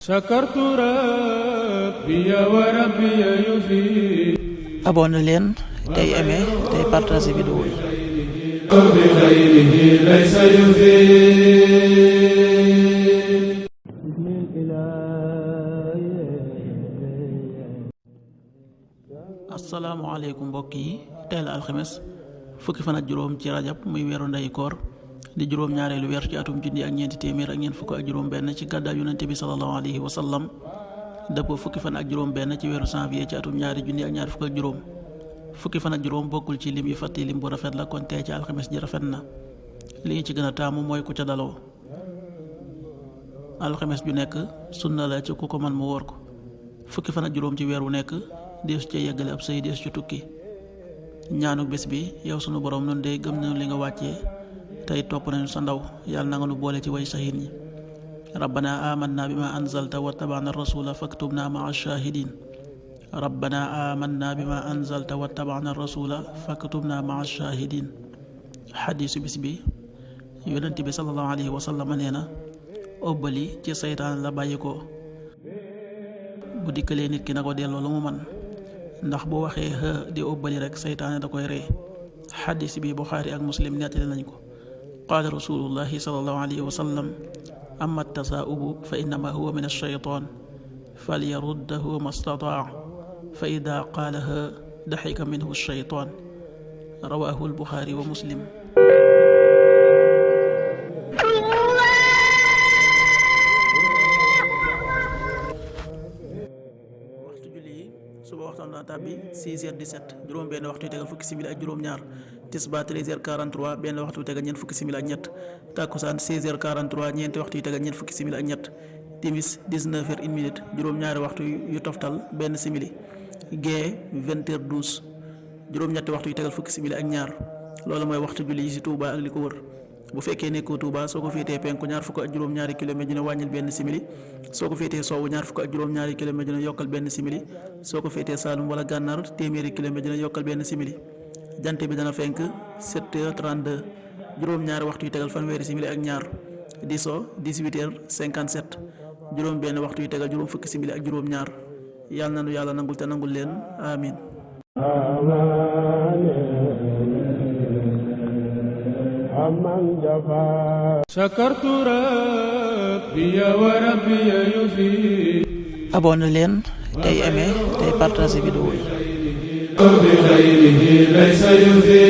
sakartu rabbi wa rabbi yufi. abonné leen tey aimé tey partagé vidéo yi. bi xayrihi laysa yufi. asalaamaaleykum mbokk yi, tey la alxames fukki fan ak juróom ci rajab muy weeru ndeyu koor di juróom ñaareelu weer ci atum junni ak ñeenti téeméer ak ñeent fukk ak juróom benn ci gàddaay yonente bi sallallahu alayhi wa sallam, dëppoo fukki fan ak juróom benn ci weeru janvier ci atum ñaari junni ak ñaar fukk ak juróom. fukki fan ak juróom bokkul ci lim yi fàtti lim bu rafet la, kon tey ci alxames ji rafet na. li ñu ci gën a taamu mooy ku ca daloo. alxames ju nekk sunna la ci ku ko man mu wóor ko. fukki fan ak juróom ci weer wu nekk deesu ca yeggale ab sëy, deesu ci tukki. ñaanu bés bi, yow sunu borom noonu de gëm nañu li nga wàccee tey topp nañu sa ndaw, yàlla na nga nu boole ci way saxiin ñi. rabbana amanna bima anzalta wa tabana rasula faktubna maa shahidin. rabbana amanna bima anzalta wa tabana rasula faktubna maa shahidin. xadiisu bis bi, yonent bi sallallahu alayhi wa sallam nee na óbbali ci seytaan la bàyyi ko. bu dikkalee nit ki na ko delloo lu mu man, ndax bu waxee di óbbali rek seytaane da koy rey. xadiis bi Buxaari ak Muslim nettali nañ ko. qaala rasulullahi sallallahu alayhi wa sallam, amma tasaa'ubu fa innama huwa min ash-shaytaan falyaruddahu ma stataa fa ida qaalaha daxika minhu ash-shaytaan. rawaahu al-Buxaari wa Muslim. suba waxtaan naa tàbbi 6h17 juróom benn waxtu yu tegal fukki simili ak juróom ñaar. tisbaar 13h43 benn waxtu yu tegal ñeent fukki simili ak ñett. takkusaan 16h43 ñeenti waxtu yu tegal ñeent fukki simili ak ñett. timis 19h01 juróom ñaari waxtu yu toftal benn simili. gee 20h12 juróom ñetti waxtu yu tegal fukki simili ak ñaar. loolu mooy waxtu julli yi ci Touba ak li ko wër. bu fekkee nekkoo Touba, soo ko féetee penku ñaar fukk ak juróom ñaari kilomètre dina wàññil benn simili. soo ko féetee sowwu ñaar fukk ak juróom ñaari kilomètre dina yokkal benn simili. soo ko féetee Saalum wala Gànnaar téeméeri kilomètre dina yokkal benn simili. jant bi dana fenk 7h32 juróom ñaari waxtu yu tegal fanweeri simili ak ñaar. di so 18h57 juróom benn waxtu yu tegal juróom fukki simili ak juróom ñaar. yàlla na nu yàlla nangul te nangul leen, amin. sakartu rabbi wa rabbi yufi. abonné leen tey aimé tey partagé vidéo yi. bi xayrihi laysa yufi.